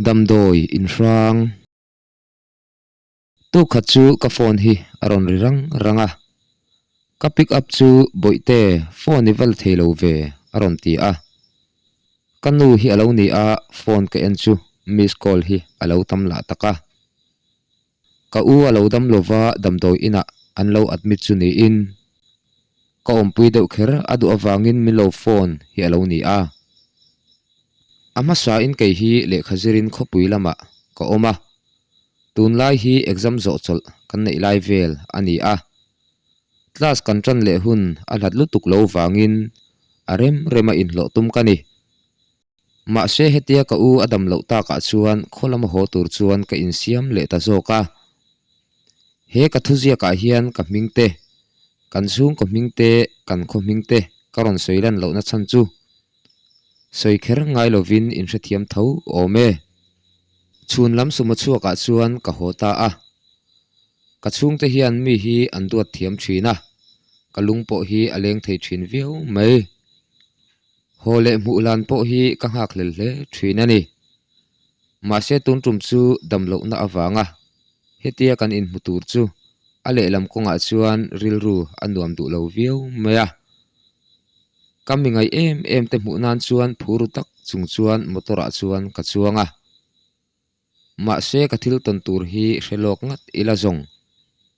Damdawi inhrang. Tukhat chu ka phone hi a rawn ri rang rang a, ka pick up chu Bawihte phone i va la thei lo ve a rawn ti a. Ka nu hi a lo ni a, phone ka en chu miss call hi a lo tam lah tak a. Ka u a lo dam lova damdawi inah an lo admit chu niin ka awmpui deuh kher a duh avangin min lo phone hi a lo ni a. A hmasa in kei hi lehkha zirin khawpui lamah ka awm a, tunlai hi exam zawh chawlh kan neih lai vel a ni a. Class kan tan leh hun a hlat lutuk lo vangin a rem rema inhlawh tum ka ni. Mahse hetia ka u a dam loh takah chuan khaw lama haw tur chuan ka insiam leh ta zawk a. He ka thuziakah hian ka hming te, kan chhungkaw hming te, kan khaw hming te ka rawn sawi lan lohna chhan chu sawi kher ngai lovin inhrethiam tho awm e. Chhun lam sumo chhuakah chuan ka haw ta a. Ka chhungte hian mi hi an duat thiam thin a, ka lung pawh hi a leng thei thin viau mai. Haw leh hmuh lan pawh hi ka nghak hlel hle thin a ni. Mahse tun tum chu dam lohna avanga hetia kan inhmu tur chu a lehlam kawngah chuan rilru a nuam duh lo viau mai a. Ka mi ngaih em em te hmuh nan chuan phur tak chung chuan motor ah chuan ka chuang a. Mahse ka thil tawn tur hi hre lawk ngat ila zawng.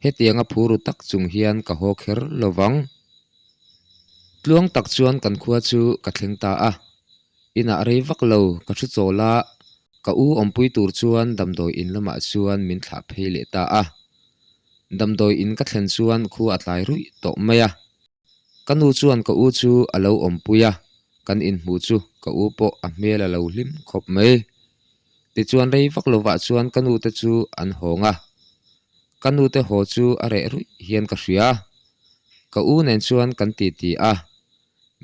Hetianga phuru tak chung hian ka haw kher lo vang. Tluang tak chuan kan khua chu ka thleng ta a. Inah rei vak lo ka thu chawl a, ka u awmpui tur chuan damdawi in lamah chuan min thlah phei leh ta a. Damdawi in ka thlen chuan khua a tlai ruih tawh mai a. Ka nu chuan ka u chu a lo awmpui a, kan inhmuh chu ka u pawh a hmel a lo hlim khawp mai. Tichuan rei vak lovah chuan ka nute chu an hawng a, ka nute haw chu a reh ruih hian ka hria. Ka u nen chuan kan titi a,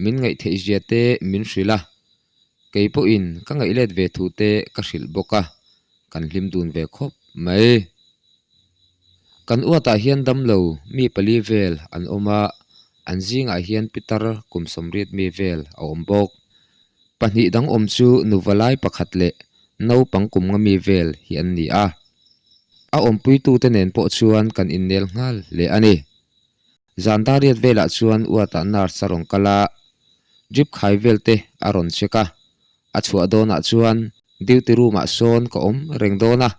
min ngaihtheih zia te min hrilh a, kei pawhin ka ngaih let ve thu te ka hrilh bawk a, kan hlim dun ve khawp mai. Kan uatah hian damlo mi pali vel an awm a, an zingah hian pitar kum sawmriat mi vel a awm bawk. Pahnih dang awm chu nuva lai pakhat leh naupang kum nga mi vel hi an ni a. A awmpuitute nen pawh chuan kan innel nghal hle a ni. Zan dariat velah chuan uatah nurse a rawn kal a, drip khai vel te a rawn check a. A chhuah dawnah chuan duty room ah sawn ka awm reng dawn a,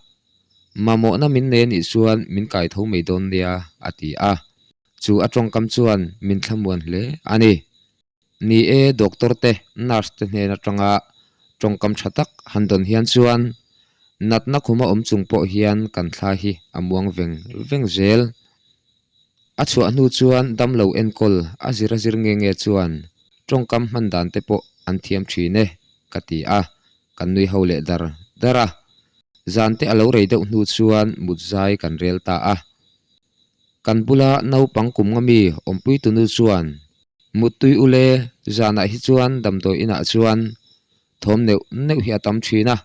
mamawhna min nei anih chuan min kai tho mai dawn nia a ti a. Chu a tawngkam chuan min thlamuan hle a ni. Ni e, doctor te, nurse te hnen atanga tawngkam tha tak han dawn hian chuan natna khuma awm chung pawh hian kan thla hi a muang veng veng zel. A chhuah hnu chuan damlo enkawl a zir a zir nge nge chuan tawngkam hman dan te pawh an thiam thin e, ka ti a, kan nui ho leh dar dar a. Zan te a lo rei deuh hnu chuan mut zai kan rel ta a. Kan bula naupang kum nga mi awmpui tunu chuan Muttui ule zanah hi chuan damdawi inah chuan thawm neuh neuh hi a tam thin a,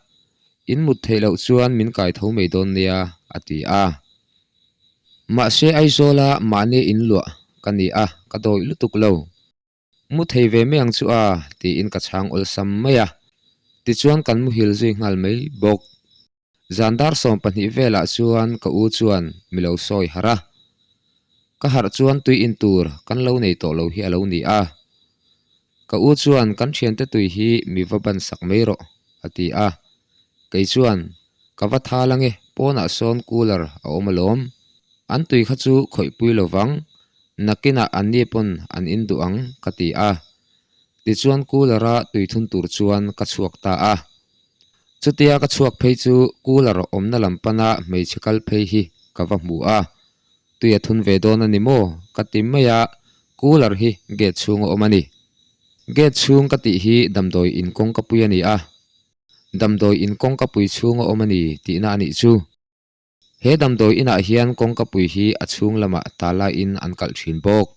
in mut theih loh chuan min kai tho mai dawn nia a ti a. Mahse Aizawla mahni in luah ka ni a, ka dawih lutuk lo. Mu thei ve mai ang chu a tiin ka chhang awlsam mai a, tichuan kan muhil zui nghal mai bawk. Zan dar 12 velah chuan ka u chuan mi lo sawi harh a. Ka harh chuan tui in tur kan lo nei tawh lo hi a lo ni a. Ka u chuan kan thiante tui hi mi va ban sak mai rawh a ti a. Kei chuan ka va thal ange pawnah sawn cooler a awm alawm. An tui kha chu khawih pui lo vang, nakinah an ni pawn an in duh ang ka ti a. Tichuan cooler a tui thun tur chuan ka chhuak ta a. Chutia ka chhuak phei chu cooler awmna lam pana hmeichhe kal phei hi ka va hmu a, tui a thun ve dawn a ni maw ka ti mai a, cooler hi gate chhung a awm a ni. Gate chhung ka tih hi damdawi in kawngka pui a ni a, damdawi in kawngka pui chhung a awm a ni tihna a nih chu. He damdawi inah hian kawngka pui hi a chhung lamah tala in an kalh thin bawk.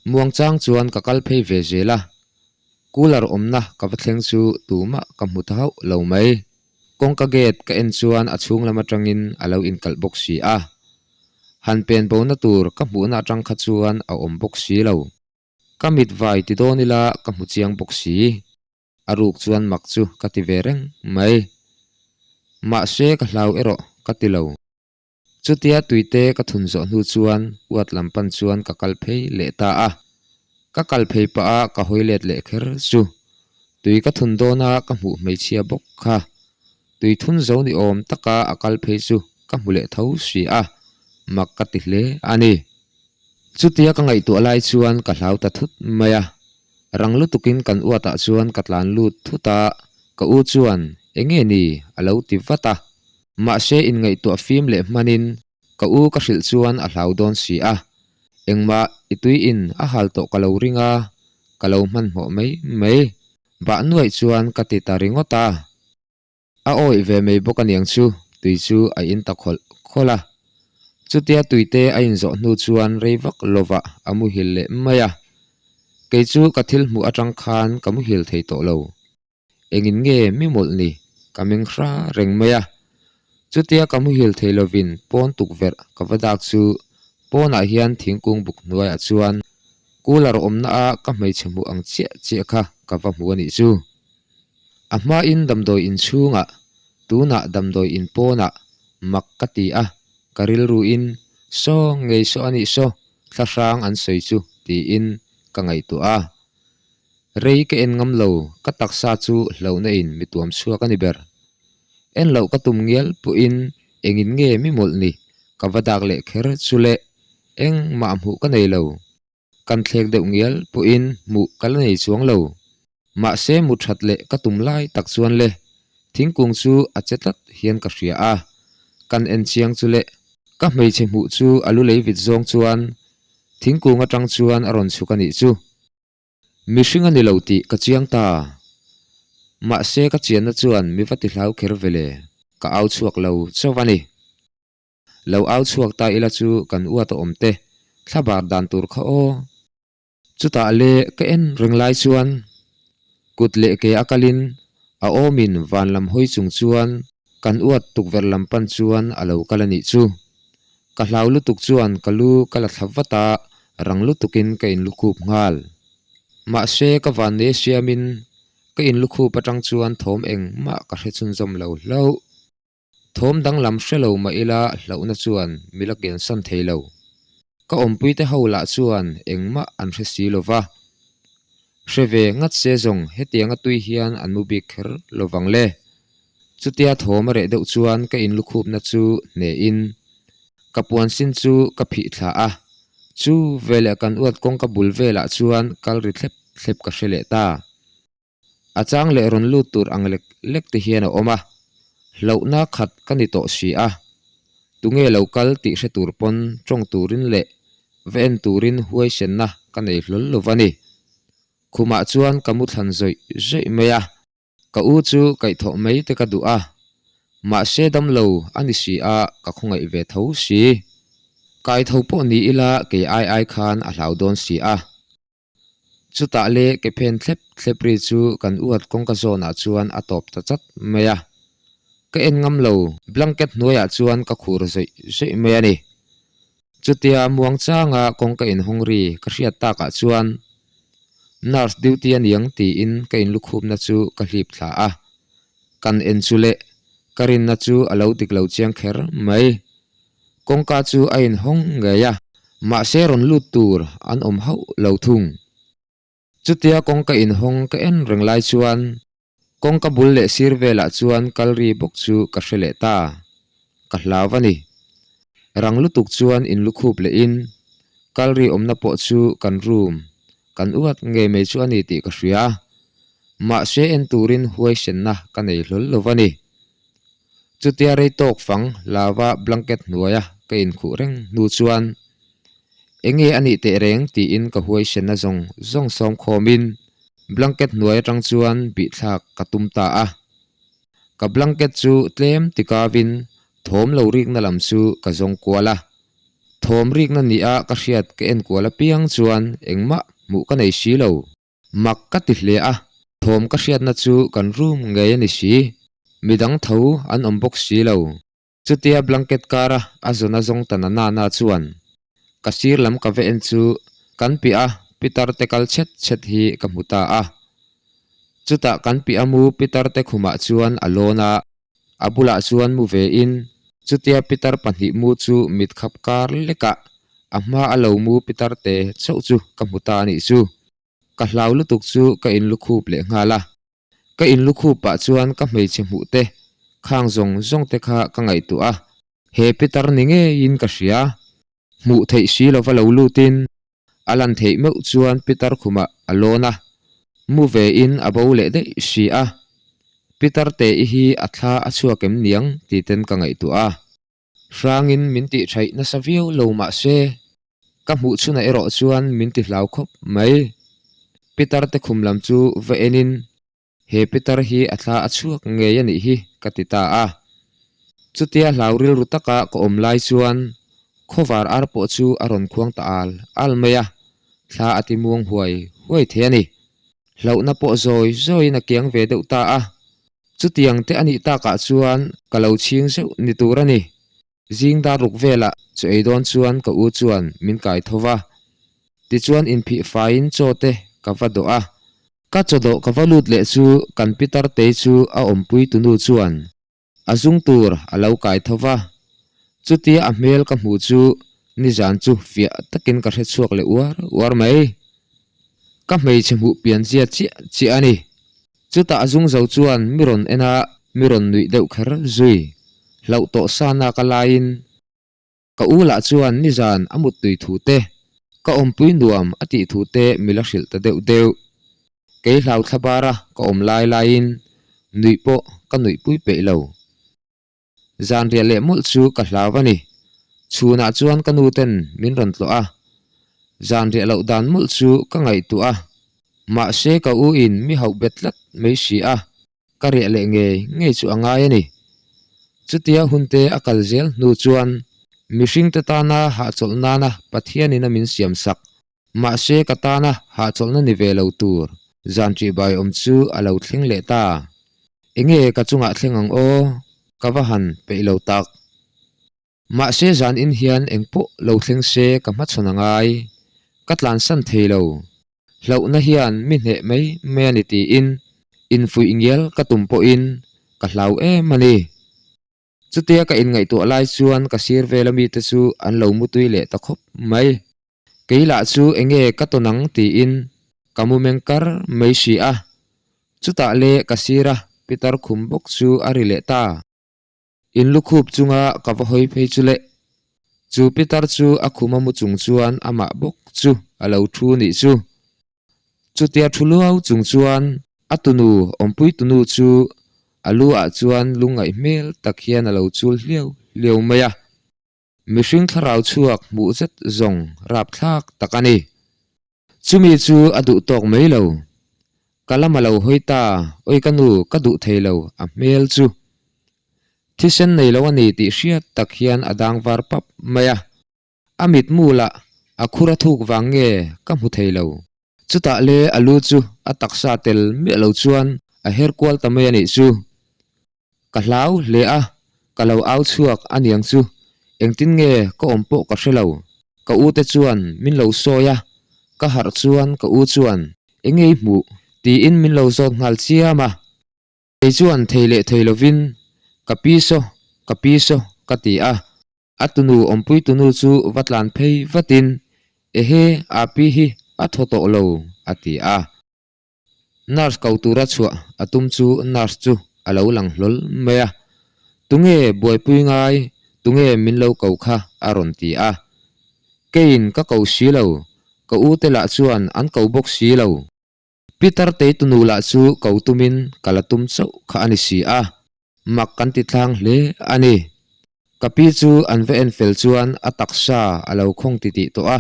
Muangchang chuan ka kal phei ve zel a, cooler awmna ka va thleng chu tumah ka hmu ta hauh lo mai. Kawngka gate ka en chuan a chhung lam atangin a lo inkalh bawk si a. Han pen bona tur ka hmuhna atang kha chuan a awm bawk si lo. Ka mit vai ti dawn ila ka hmu chiang bawk si. A ruk chuan mak chu ka ti ve reng mai. Mahse ka hlau erawh ka ti lo. Chutia tuite ka thun zawh hnu chuan uat lam pan chuan ka kal phei leh ta a. Ka kal phei pah a ka hawi let leh kher chu. Tui ka thun dawn a ka hmuh hmeichhia bawk kha. Tui thun zo ni awm taka a kal phei chu ka hmu leh tho si a, mak ka ti hle a ni. Chutia ka ngaihtuah lai chuan ka hlau ta thut mai a. Rang lutukin kan uatah chuan ka tlan lut thut a, ka u chuan enge ni a lo ti vat a. Mahse inngaihtuah fim leh hmanin ka u ka hrilh chuan a hlau dawn si a, engmah i tui in a hal tawh ka lo ring a, ka lo hmanhmawh mai mai. Bah nuaih chuan ka ti ta ringawt a. A awih ve mai bawk aniang chu tui chu a in ta khawlh khawlh a. Chutia tuite a inzawh hnu chuan rei vak lovah a muhil leh mai a. Kei chu ka thil hmuh atang khan ka muhil thei tawh lo. Engin nge mi mawlh ni? Ka meng hra reng mai a. Chutia ka muhil thei lovin pawn tukverh ka va dak chu pawnah hian thingkung buk hnuaiah chuan cooler awmna a ka hmeichhe hmuh ang chiah chiah kha ka va hmu a nih chu. A hmain damdawi in chhungah, tunah damdawi in pawnah mak ka ti a, ka rilruin saw ngei saw a nih saw thlahrang an sawi chu tiin ka ngaihtuah a. Rei ka en ngam lo, ka taksa chu hlauhna in mi tuam chhuak a ni ber. En loh ka tum ngial pawhin engin nge mi mawlh ni, ka va dak leh kher chu le, engmah hmuh ka nei lo. Kan thlek deuh ngial pawhin hmuh ka la nei chuang lo. Mahse mu that leh ka tum lai tak chuan le, thingkung chu a che tlat hian ka hria a. Kan en chiang chu le, ka hmeichhe hmuh chu a lu lei vit zawng chuan thingkung atang chuan a rawn chhuk a nih chu. Mihring a ni lo tih ka chiang ta. Mahse ka chianna chuan mi va ti hlau kher ve le, ka au chhuak lo chauh a ni. Lo au chhuak ta ila chu kan uat a awm te, thlabar dan tur kha aw. Chutah le ka en reng lai chuan kut leh ke a kalin a awmin van lam hawi chung chuan kan uat tukverh lam pan chuan a lo kal a nih chu. Ka hlau lutuk chuan ka lu ka la thlap vat a, rang lutukin ka inlukhup nghal. Mahse ka vannei siamin ka inlukhup atang chuan thawm engmah ka hre chhunzawm lo hlauh. Thawm danglam hre lo mah ila hlauhna chuan mi la kiansan thei lo. Ka awmpuite ho lah chuan engmah an hre si lo va. Hre ve ngat se zawng hetianga tui hian an mu bik kher lo vang le. Chutia thawm a reh deuh chuan ka inlukhupna chu hnehin ka puan sin chu ka phih thla a, chu veleh kan uat kawngka bul velah chuan kal ri thlep thlep ka hre leh ta. A chang leh rawn lut tur ang lek lek te hian a awm a, hlauhna khat ka ni tawh si a, tunge lo kal tih hre tur pawn tawng turin leh va en turin huaisenna ka nei hlawl lo va ni. Khumah chuan ka mu thlan zawih zawih mai a, ka u chu kaihthawh mai te ka duh a, mahse damlo a ni si a ka khawngaih ve tho si. Kaitho pawh ni ila kei ai ai khan a hlau dawn si a. Chutah le ke phen thlep thlep ri chu kan uat kawngka zawnah chuan a tawp ta chat mai a. Ka en ngam lo, blanket hnuaiah chuan ka khur zawih zawih mai a ni. Chutia muang changa kawngka inhawng ri ka hriat takah chuan nurse duty a niang tiin ka inlukhupna chu ka hlip thla a. Kan en chu le, ka rinna chu a lo dik lo chiang kher mai. Kawngka chu a inhawng ngei a, mahse rawn lut tur an awm hauh lo thung. Chutia kawngka inhawng ka en reng lai chuan kawngka bul leh sir velah chuan kal ri bawk chu ka hre leh ta. Ka hlau a ni. Rang lutuk chuan inlukhup lehin kal ri awmna pawh chu kan room kan uat ngei mai chu a ni tih ka hria a, mahse en turin huaisenna ka nei hlawl lo va ni. Chutia rei tawk fang lava blanket hnuaia ka inkhuh reng hnu chuan enge a nih teh reng tiin ka huaisenna zawng zawng sawm khawmin blanket hnuai atang chuan bihthlak ka tum ta a. Ka blanket chu tlem tikavin thawm lo rikna lam chu ka zawng kual a. Thawm rikna nia ka hriat ka en kual apiang chuan engmah hmuh ka nei si lo. Mak ka ti hle a, thawm ka hriatna chu kan room ngei a ni si. Midang tho an awm bawk si lo. Chutia blanket kara a zawn a zawng ta na na na chuan ka sir lam ka va en chu kan piah a pitar te kal chhet chhet hi ka hmu ta a. Chutah kan piah a mu pitar te khumah chuan a lawn a. A bulah chuan mu ve in chutia pitar pahnih mu chu mit khap kar lekah a hma a lo mu pitar te chauh chu ka hmu ta a nih chu. Ka hlau lutuk chu ka inlukhup leh nghal a. Ka inlukhup pah chuan ka hmeichhe hmuh te khang zawng zawng te kha ka ngaihtuah a. He pitar ni ngeiin ka hria. Hmuh theih si lova lo lutin a lan theih meuh chuan pitar khumah a lawn a, mu ve in a bo leh daih si a. Pitar te i hi a thla a chhuak em niang tih ten ka ngaihtuah a. Hrangin min tih theih nasa viau lo mah se, ka hmuh chhunah erawh chuan min ti hlau khawp mai. Pitar te khum lam chu va en in He pitar hi a thla a chhuak ngei a nih hi ka ti ta a. Chutia hlau rilru taka ka awm lai chuan khawvar ar pawh chu a rawn khuang ta al al mai a, thla a ti muang huai huai thei a ni. Hlauhna pawh zawi zawiin a kiang ve deuh ta a. Chutiang te a nih takah chuan ka lo chhing zeuh ni tur a ni. Zing dar ruk velah chu ei dawn chuan ka u chuan min kai tho va. Tichuan inphih faiin chaw te ka va dawh a. Ka chaw dawh ka va lut leh chu kan pitar tei chu a awmpui tunu chuan a zung tur a lo kai tho va. Chutia a hmel ka hmuh chu nizan chu fiah takin ka hre chhuak leh uar uar mai. Ka hmeichhe hmuh pian zia chiah chiah a ni. Chutah a zung zo chuan mi rawn en a, mi rawn nuih deuh kher zui. Hlauh tawh sa nak a laiin ka u lah chuan nizan a muttui thu te, ka awmpui nuam a tih thu te mi la hrilh ta deuh deuh. Kei hlau thla bara ka awm lai laiin nuih pawh ka nuihpui peih lo. Zan riah leh mawlh chu ka hlau a ni. Chhunah chuan ka nu ten min rawn tlawh a. Zan riah loh dan mawlh chu ka ngaihtuah a. Mahse ka u in mi hauh bet tlat mai si a, ka riah leh ngei ngei chu a ngai a ni. Chutia hunte a kal zel hnu chuan mihringte tana hahchawlh nana Pathianin a min siam sak. Mahse ka tana hahchawlhna ni ve lo tur zan ṭihbai awm chu a lo thleng leh ta. Enge ka chungah thleng ang aw? Ka va han peih lo tak. Mahse zan in hian engpawh lo thleng se ka hmachhawn a ngai. Ka tlansan thei lo. Hlauhna hian mi hneh mai mai a ni tiin infuih ngial ka tum pawhin ka hlau em a ni. Chutia ka inngaihtuah lai chuan ka sir vel ami te chu an lo mutui leh ta khawp mai. Kei lah chu enge ka tawn ang tiin ka mu meng kar mai si a. Chutah le ka sir a pitar khum bawk chu a ri leh ta. In lukhup chunga ka va hawi phei chu le. Chu pitar chu a khum a mu chung chuan amah bawk chu a lo thu nih chu. Chutia thu luau chung chuan a tunu awmpui tunu chu a lu ah chuan lungngaih hmel tak hian a lo chul hliau hliau mai a. Mihring thlarau chhuak hmuh zet zawng rapthlak tak a ni. Chumi chu a duh tawk mai lo. Ka lam a lo hawi ta, Oi ka nu, ka duh thei lo, a hmel chu. Thisen nei lo a ni tih hriat tak hian a dang var pap mai a. A mitmu lah a khur a thuk vang nge ka hmu thei lo. Chutah le a lu chu a taksa tel miah lo chuan a her kual ta mai a nih chu. Ka hlau hle a, ka lo au chhuak a niang chu. Engtin nge ka awm pawh ka hre lo. Ka u te chuan min lo sawi a, ka harh chuan ka u chuan enge i hmuh tiin min lo zawt nghal chiam a. Kei chuan thei leh thei lovin ka pi saw, ka pi saw ka ti a. A tunu awmpui tunu chu va tlan phei vatin, Ehe, a pi hi a thaw tawh lo, a ti a. Nurse ko tura chhuah a tum chu nurse chu a lo lang hlawl mai a. Tunge buaipui ngai, tunge min lo ko kha a rawn ti a. Keiin ka ko si lo, ka u te lah chuan an ko bawk si lo. Peter tei tunu lah chu ko tumin ka la tum chauh kha a ni si a, mak kan ti tlang hle a ni. Ka pi chu an va en fel chuan a taksa a lo khawng titih tawh a,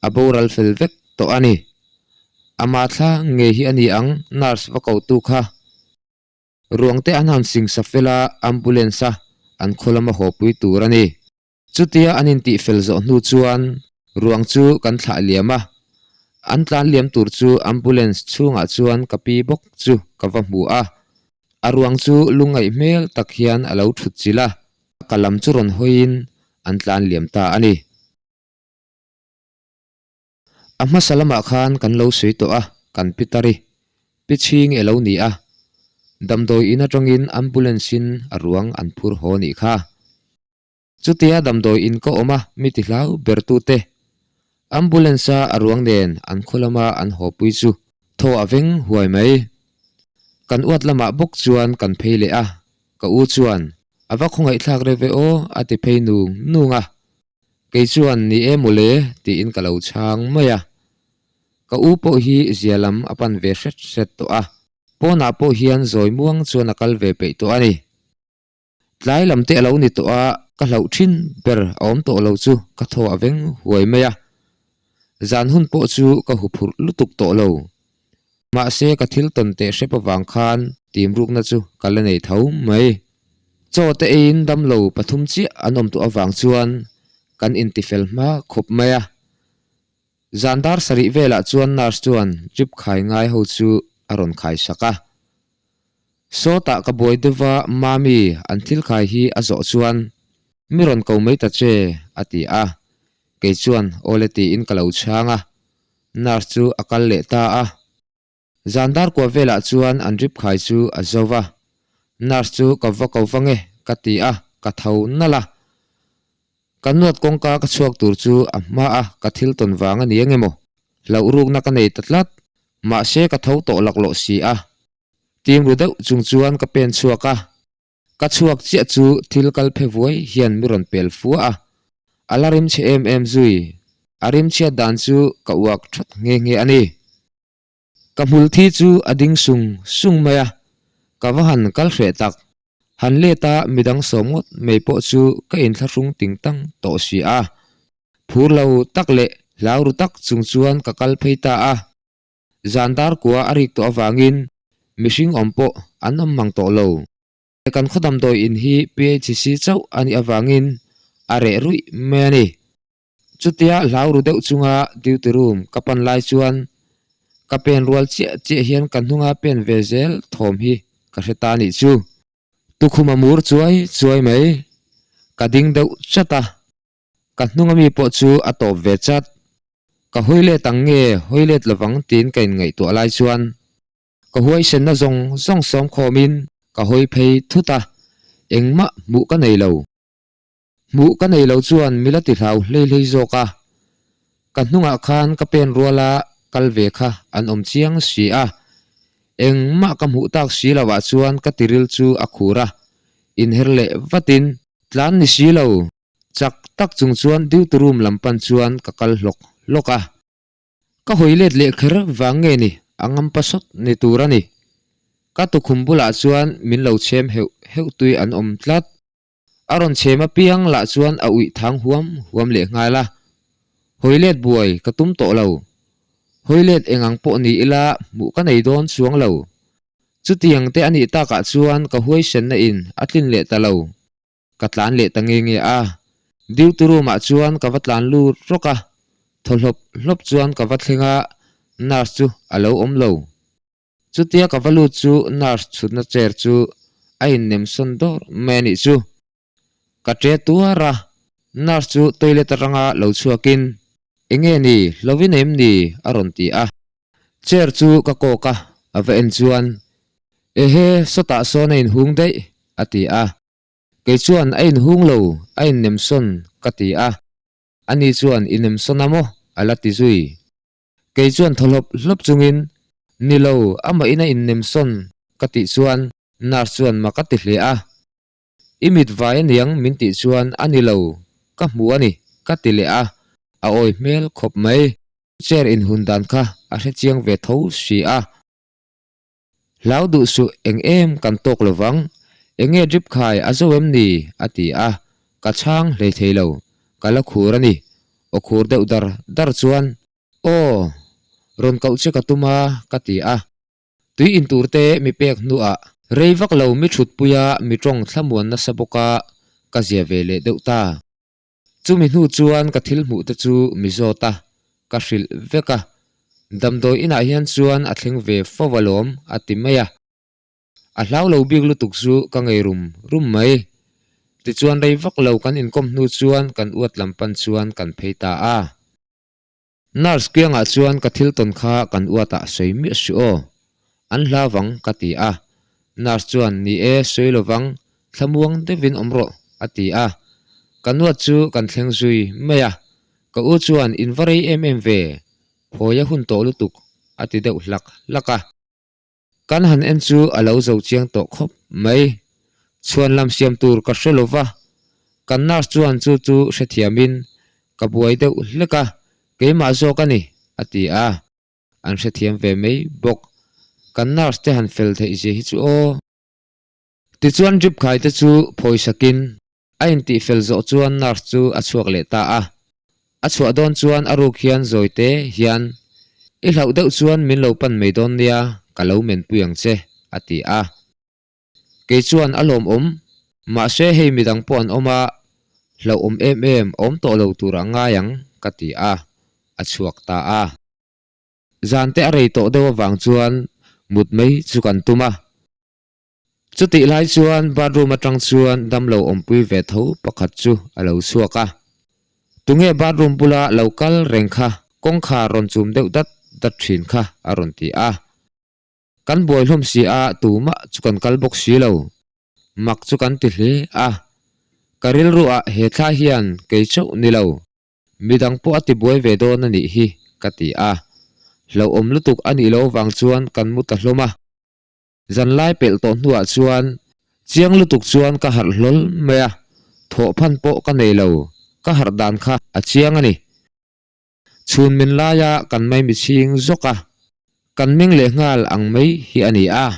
a boral fel vek tawh a ni. Ama thla ngei hi a ni ang nurse va kotu kha. Ruang te an han singsa fel a, ambulance a an khaw lama haw pui tur a ni. Chutia an intih fel zawh hnu chuan ruang chu kan thlah liam a, an tlan liam tur chu ambulance chhungah chuan ka pi bawk chu ka va hmu a, a ruang chu lungngaih hmel tak hian a lo thut chilh a, ka lam chu rawn hawiin an tlan liam ta a ni. A hmasa lamah khan kan lo sawi tawh a, kan pi tari, pi chhing e lo ni a. Damdawi in atangin ambulance in a ruang an phur haw nih kha. Chutia damdawi in ka awm a mi ti hlau ber tu te ambulance a a ruang nen an khaw lama an haw pui chu thaw a veng huai mai. Kan uat lamah bawk chuan kan phei leh a, ka u chuan a va khawngaihthlak reuh ve aw a ti phei nung nung a. Kei chuan ni e mawle tiin ka lo chhang mai a. Ka u pawh hi zia lam a pan ve hret hret tawh a, pawnah pawh hian zawi muang chuan a kal ve peih tawh a ni. Tlai lam te a lo ni tawh a, ka hlauh thin ber a awm tawh lo chu ka thaw a veng huai mai a. Zan hun pawh chu ka huphurh lutuk tawh lo. Mahse ka thil tawn teh hrep avang khan timrukna chu ka la nei tho mai. Chaw te eiin damlo pathum chiah an awm tawh avang chuan kan intifel hma khawp mai a. Zan dar sarih velah chuan nurse chuan drip khai ngai ho chu a rawn khai sak a. Sawtah ka buai deuh va Mami an thil khai hi a zawh chuan mi rawn ko mai ta che a ti a, kei chuan awle tiin ka lo chhang a, nurse chu a kal leh ta a. Zan dar kua velah chuan an drip khai chu a zo va, nurse chu ka va ko va nge ka ti a, ka tho nalh a. Ka nuat kawngka ka chhuak tur chu a hma a ka thil tawn vang a ni eng emaw hlauh rukna ka nei ta tlat, mahse ka tho tawh laklawh si a. Tim ru deuh chung chuan ka pen chhuak a, ka chhuak chiah chu thil kal phe vuai hian mi rawn pel fua a, a la rim chhe em em zui, a rim chhiat dan chu ka uak that nghe nghe a ni. Ka hmul thi chu a ding sung sung mai a, ka va han kal hreh tak, han let a midang sawm ngawt mai pawh chu ka inthlahrung ting tang tawh si a, phur lo tak leh hlau ru tak chung chuan ka kal phei ta a. Zan dar kua a rik tawh avangin mihring awm pawh an awm mang tawh lo. Kan khaw damdawi in hi PHC chauh a nih avangin a reh ruih mai a ni. Chutia hlau ru deuh chunga duty room ka pan lai chuan ka pen rual chiah chiah hian ka hnunga pen ve zel thawm hi ka hre ta nih chu. Tukhum a mur chuai chuai mai. Ka ding deuh chat a. Ka hnung ami pawh chu a tawp ve chat. Ka hawi let ang nge hawi let lovang tiin ka inngaihtuah lai chuan ka huaisenna zawng zawng sawm khawmin ka hawi phei thut a, engmah hmuh ka nei lo. Hmuh ka nei lo chuan mi la ti hlau hlei hlei zawk a, ka hnungah khan ka pen ruala kal ve kha an awm chiang si a, engmah ka hmuh tak si lovah chuan ka tiril chu a khur a, inher leh vatin tlan ni si lo. Chak tak chung chuan duty room lam pan chuan ka kal hlawk hlawk a. Ka hawi let leh kher vang nge ni a ngampa sawt ni tur a ni. Ka tukhum bulah chuan min lo chhem heuh heuh tui an awm tlat. A rawn chhem apiang lah chuan a uih thang huam huam leh nghal a. Hawi let buai ka tum tawh lo. Hawi let eng ang pawh ni ila hmuh ka nei dawn chuang lo. Chutiang te a nih takah chuan ka huaisenna in a tlin leh ta lo. Ka tlan leh ta nge nge a, duty room ah chuan ka va tlan lut rawk a, thaw hlawp hlawp chuan ka va thleng a, nurse chu a lo awm lo. Chutia ka va lut chu nurse chhutna chair chu a innem sawn dawr mai a nih chu. Ka ṭe tuar a, nurse chu toilet atanga lo chhuakin, Enge ni, hlovin em ni? a rawn ti a. Chair chu ka kawk a, a va en chuan, Ehe, sawtah sawn a inhung daih, a ti a. Kei chuan a inhung lo, a innemsawn ka ti a. Ani chuan i nemsawn a maw? a la ti zui. Kei chuan thaw hlawp hlawp chungin, Ni lo, amahin a innemsawn ka tih chuan nurse chuan mak a ti hle a. I mit vai aniang min tih chuan a ni lo, ka hmu a ni ka ti leh a, a awi hmel khawp mai. Chair inhun dan kha a hrechiang ve tho si a. Hlau duh suh eng em kan tawk lo vang, eng nge drip khai a zo em ni? a ti a, ka chhang hlei thei lo, ka la khur a ni, aw khur deuh dar dar chuan, Aw, rawn koh che ka tum a, ka ti a, tui in tur te mi pek hnuah rei vak lo mi thutpui a mi tawng thlamuan nasa bawk a, ka zia ve leh deuh ta. Chumi hnu chuan ka thil hmuh te chu mi zawt a, ka hrilh vek a, damdawi inah hian chuan a thleng ve fo alawm a ti mai a. A hlau lo bik lutuk chu ka ngei rum rum mai. Tichuan rei vak lo kan inkawm hnu chuan kan uat lam pan chuan kan phei ta a. Nurse kiangah chuan ka thil tawn kha kan uatah sawi miah suh aw. An hla vang ka ti a. Nurse chuan, Ni e, sawi lovang, thlamuang deuhin awm rawh, a ti a. Ka nuat chu kan thleng zui mai a. Ka u chuan, In va rei em em ve, phawi a hun tawh lutuk, a ti deuh hlak hlak a. Kan han en chu a lo zo chiang tawh khawp mai. Chhuan lam siam tur ka hre lo va, kan nurse chuan chu chu hrethiamin ka buai deuh hlek a, keimah zawk a ni, a ti a. An hrethiam ve mai bawk. Kan nurse te han fel theih zia hi chu aw. Tichuan drip khai te chu phawi sakin a intih fel zawh chuan nurse chu a chhuak leh ta a. A chhuah dawn chuan a ruk hian zawi te hian, I hlauh deuh chuan min lo pan mai dawn nia, ka lo menpui ang che, a ti a. Kei chuan a lawmawm, mahse hei midang pawh an awm a, hlauhawm em em awm tawh lo tur a ngai ang, ka ti a, a chhuak ta a. Zan te a rei tawh deuh avang chuan mut mai chu kan tum a. Chutih lai chuan bathroom atang chuan damlo awmpui ve tho pakhat chu a lo chhuak a. Tunge bathroom bula lo kal reng kha kawngkhar rawn chum deuh dat dat thin kha a rawn ti a. Kan buai hlawm si a tumah chu kan kal bawk si lo. Mak chu kan ti hle a. Ka rilruah he thla hian kei chauh ni lo. Midang pawh a ti buai ve dawn a nih hi ka ti a. Hlauhawm lutuk a nih loh vang chuan kan mu ta hlawm a. Zanlai pelh tawh hnuah chuan chiang lutuk chuan ka harh hlawl mai a, thawh phan pawh ka nei lo, ka harh dan kha a chiang a ni. Chhun min laia kan maimi chhing zawk a, kan meng leh nghal ang mai hi a ni a.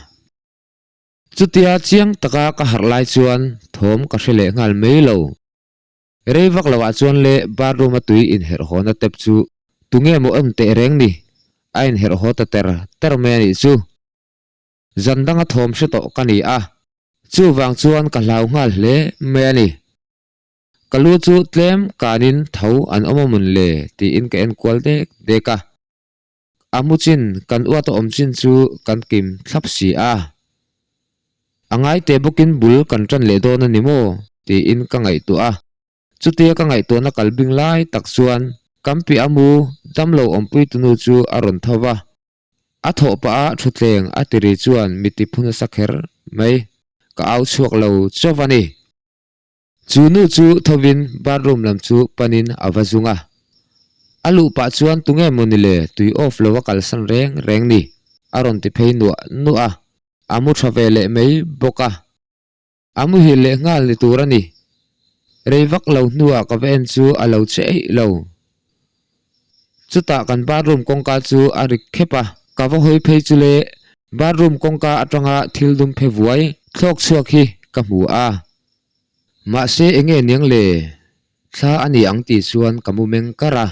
Chutia chiang taka ka harh lai chuan thawm ka hre leh nghal mai lo. Rei vak loah chuan le bathroom a tui inherh hawna tap chu tunge maw awm teh reng ni, a inherh haw ta ter ter mai a nih chu. Zan danga thawm hre tawh ka ni a, chuvang chuan ka hlau nghal hle mai a ni. Ka lu chu tlem kanin tho an awm a mun le tiin ka en kual dek dek a. A mu chin kan uat a awm chin chu kan kim thlap si a. A ngai teh bawkin bul kan tan leh dawn a ni maw tiin ka ngaihtuah a. Chutia ka ngaihtuahna kal bing lai tak chuan kan piah a mu damlo awmpui tunu chu a rawn tho va. A thawh pah a thutleng a ti ri chuan mi ti phu nasa kher mai. Ka au chhuak lo chauh a ni. Chu nu chu thovin bathroom lam chu panin a va zung a. A luh pah chuan tunge maw ni le tui off lo a kalsan reng reng ni a rawn ti phei nuah nuah a. A mu tha ve leh mai bawk a. A muhil leh nghal ni tur a ni. Rei vak lo hnuah ka va en chu a lo che eih lo. Chutah kan bathroom kawngka chu a rik khep a, ka va hawi phei chu le bathroom kawngka atanga thil dum phe vuai thlawk chhuak hi ka hmu a. Mahse enge niang le? Thla a ni ang tih chuan ka mu meng kar a.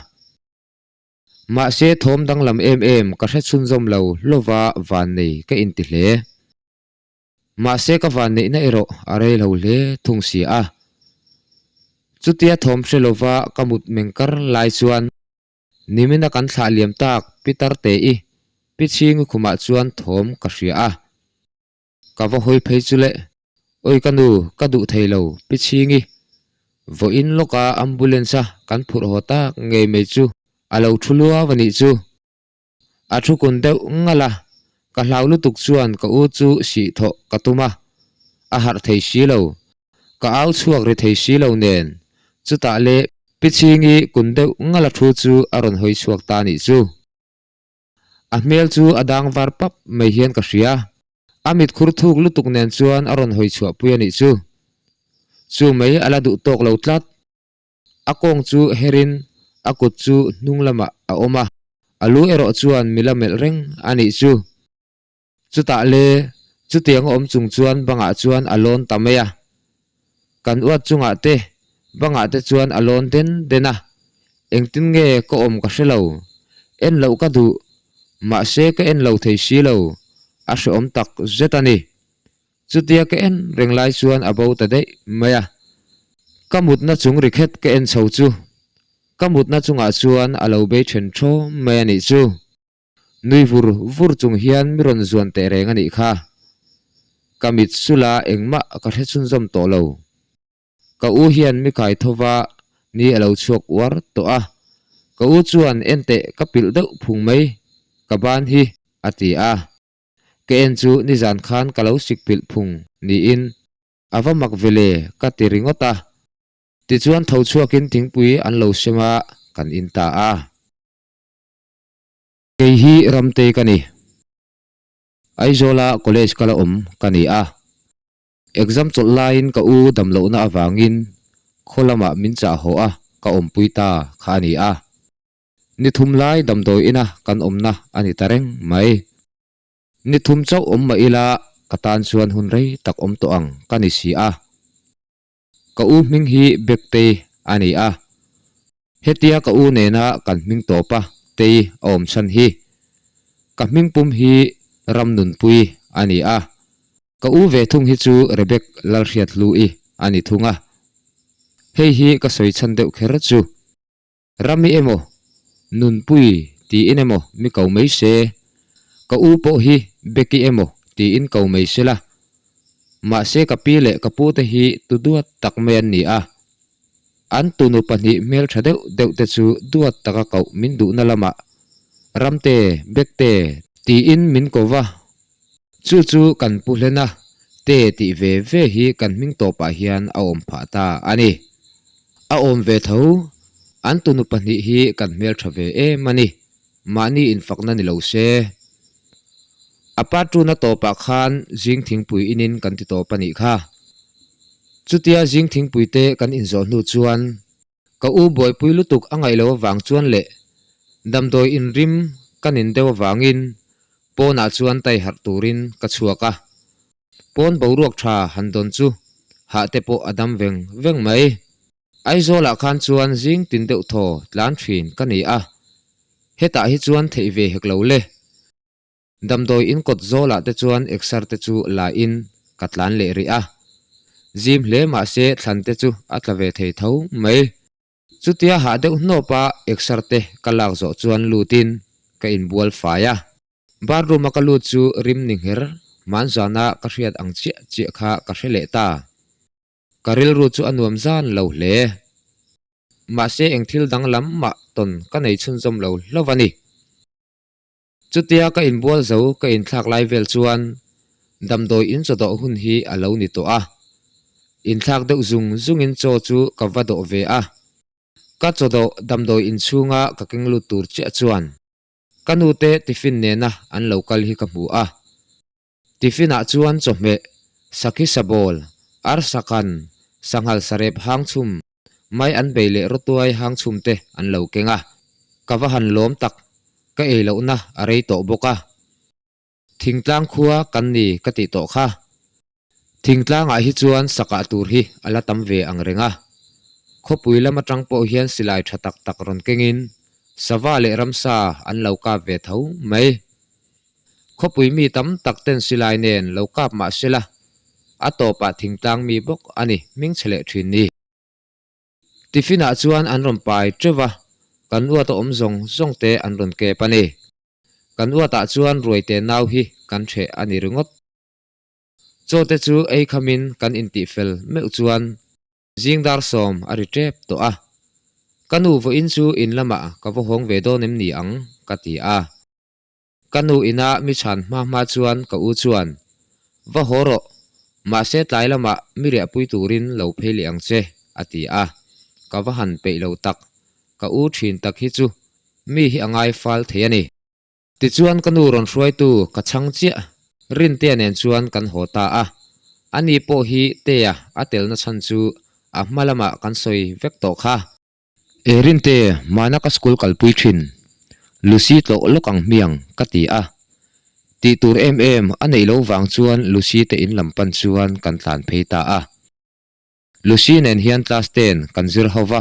Mahse thawm danglam em em ka hre chhunzawm lo hlova vannei ka inti hle. Mahse ka vanneihna erawh a rei lo hle thung si a. Chutia thawm hre lova ka mut meng kar lai chuan nimina kan thlah liam tak Pitar Te-i pi chhingi khumah chuan thawm ka hria a. Ka va hawi phei chu le, Awi ka nu, ka duh thei lo pi chhingi. Vawiin lawka ambulance a kan phurh haw tak ngei mai chu a lo thu luau a nih chu. A thu kun deuh ngal a, ka hlau lutuk chuan ka u chu sih thawh ka tum a, a harh thei si lo, ka au chhuak ri thei si lo nen, chutah le Pi Chhingi kun deuh ngal a thu chu a rawn hawi chhuak ta nih chu. A hmel chu a dang var pap mai hian ka hria, a mit khur thuk lutuk nen chuan a rawn hawi chhuah pui a nih chu. Chu mai a la duh tawk lo tlat. A kawng chu herin a kut chu hnung lamah a awm a, a lu erawh chuan mi la melh reng a nih chu. Chutah le, chutiang a awm chung chuan bangah chuan a lawn ta mai a. Kan uat chungah te, bangah te chuan a lawn den den a. Engtin nge ka awm ka hre lo. En loh ka duh, mahse ka en lo thei si lo, a hreawm tak zet a ni. Chutia ka en reng lai chuan a bo ta daih mai a, ka mutna chung ri khet ka en chho chu ka mutna chungah chuan a lo bei then thawm mai a nih chu. Nui vur vur chung hian mi rawn zuan teh reng a nih kha. Ka mit sula engmah ka hre chhunzawm tawh lo. Ka u hian mi kai tho va ni a lo chhuak uar tawh a, ka u chuan en teh ka pilh deuh phung mai ka ban hi a ti a. Ka en chu nizan khan ka lo sik pilh phung niin a va mak ve le ka ti ringawt a. Tichuan tho chhuakin thingpui an lo sem a, kan in ta a. Kei hi Ramtei ka ni. Aizawla college kala awm ka ni a. Exam chawlh laiin ka u damlohna avangin khaw lamah min chah haw a, ka awmpui ta kha a ni a. Ni thum lai damdawi ina kan awmna a ni ta reng mai. Ni thum chauh awm mah ila ka tan chuan hun rei tak awm tawh ang ka ni si a. Ka u hming hi Bektei a ni a, hetia ka u nena kan hming tawpa Tei a awm chhan hi ka hming pum hi Ramnunpui a ni a, ka u ve thung hi chu Rebek Lalhriathlui a ni thung a. Hei hi ka sawi chhan deuh kher chu. Rami emaw, Nunpui tiin emaw mi ko mai se, ka u pawh hi Becky emaw tiin ko mai se la. Mahse ka pi leh ka pu te hi tu duat tak mai an ni a. An tunu pahnih hmeltha deuh deuh te chu duat taka koh min duhna lamah Ramte, Bekte tiin min ko va. Chu chu kan pu hlen a, te tih ve ve hi kan hming tawpah hian a awm phah ta a ni. A awm ve tho, an tunu pahnih hi kan hmeltha ve em a ni, mahni infakna ni lo se. A part tuna tawpah khan zing thingpui inin kan ti tawp a nih kha. Chutia zing thingpui te kan inzawh hnu chuan Ka u buaipui lutuk a ngaih loh avang chuan leh damdawi inrim ka nin deuh avangin pawnah chuan tai harh turin ka chhuak a, pawn boruak tha han dawn chu hah te pawh a dam veng veng mai. Aizawlah khan chuan zing tin deuh thaw tlan thin ka ni a, hetah hi chuan theih ve hek lo le. Damdawi in kawt zawlah te chuan exer te chu la in ka tlan leh rih a. Zim hle mahse thlan te chu a tla ve thei tho mai. Chutia hah deuh hnawp a exer te ka lak zawh chuan lut in ka inbual fai a. Bathroom a ka lut chu rim ni ngher hmanzana ka hriat ang chiah chiah kha ka hre leh ta. Ka rilru chu a nuam zan lo hle. Mahse eng thil danglam mah tawn ka nei chhunzawm lo hlauh a ni. Chutia ka inbual zo ka inthlak lai vel chuan damdawi in chaw dawh hun hi a lo ni tawh a. Inthlak deuh zung zungin chaw chu ka va dawh ve a. Ka chaw dawh damdawi inchhunga ka keng lut tur chiah chuan ka nute tiffin nena an lo kal hi ka hmu a. Tiffin ah chuan chawhmeh, sakhi sabawl, arsa kan, sanghal sarep hang chhum, mai an bei leh rawtuai hang chhum te an lo keng a. Ka va han lawm tak, ka ei lohna a rei tawh bawk a. Thingtlang khua kan ni ka tih tawh kha. Thingtlangah hi chuan sakah tur hi a la tam ve ang reng a. Khawpui lam atang pawh hian silai tha tak tak rawn kengin sava leh ramsa an lo kap ve tho mai. Khawpui mi tam tak ten silai nen lo kap mah sela, a tawpah thingtlang mi bawk a ni hming chhe leh thin ni. Tiffin ah chuan an rawn pai teuh a, kan uat a awm zawng zawng te an rawn kep a ni. Kan uat ah chuan ruaite nau hi kan hreh a ni ringawt. Chaw te chu ei khamin kan intih fel meuh chuan zing dar sawm a ri tep tawh a. Ka nu vawiin chu in lamah ka va hawng ve dawn em ni ang ka ti a. Ka nu ina mi chhan hma hma chuan ka u chuan, Va haw rawh, mahse tlai lamah mi riahpui turin lo phei leh ang che, a ti a. Ka va han peih lo tak, ka u thin tak hi chu mi hi a ngai fal thei a ni. Tichuan ka nu rawn hruaitu ka chhang chiah, Rintea nen chuan kan haw ta a. Ani pawh hi Tea a telna chhan chu a hma lamah kan sawi vek tawh kha. E Rinte, mahna ka school kalpui thin. Lucy tlawh lawk ang hmiang, ka ti a. Tih tur em em a neih loh vang chuan Lucy te in lam pan chuan kan tlan phei ta a. Lucy nen hian class ten kan zir ho va.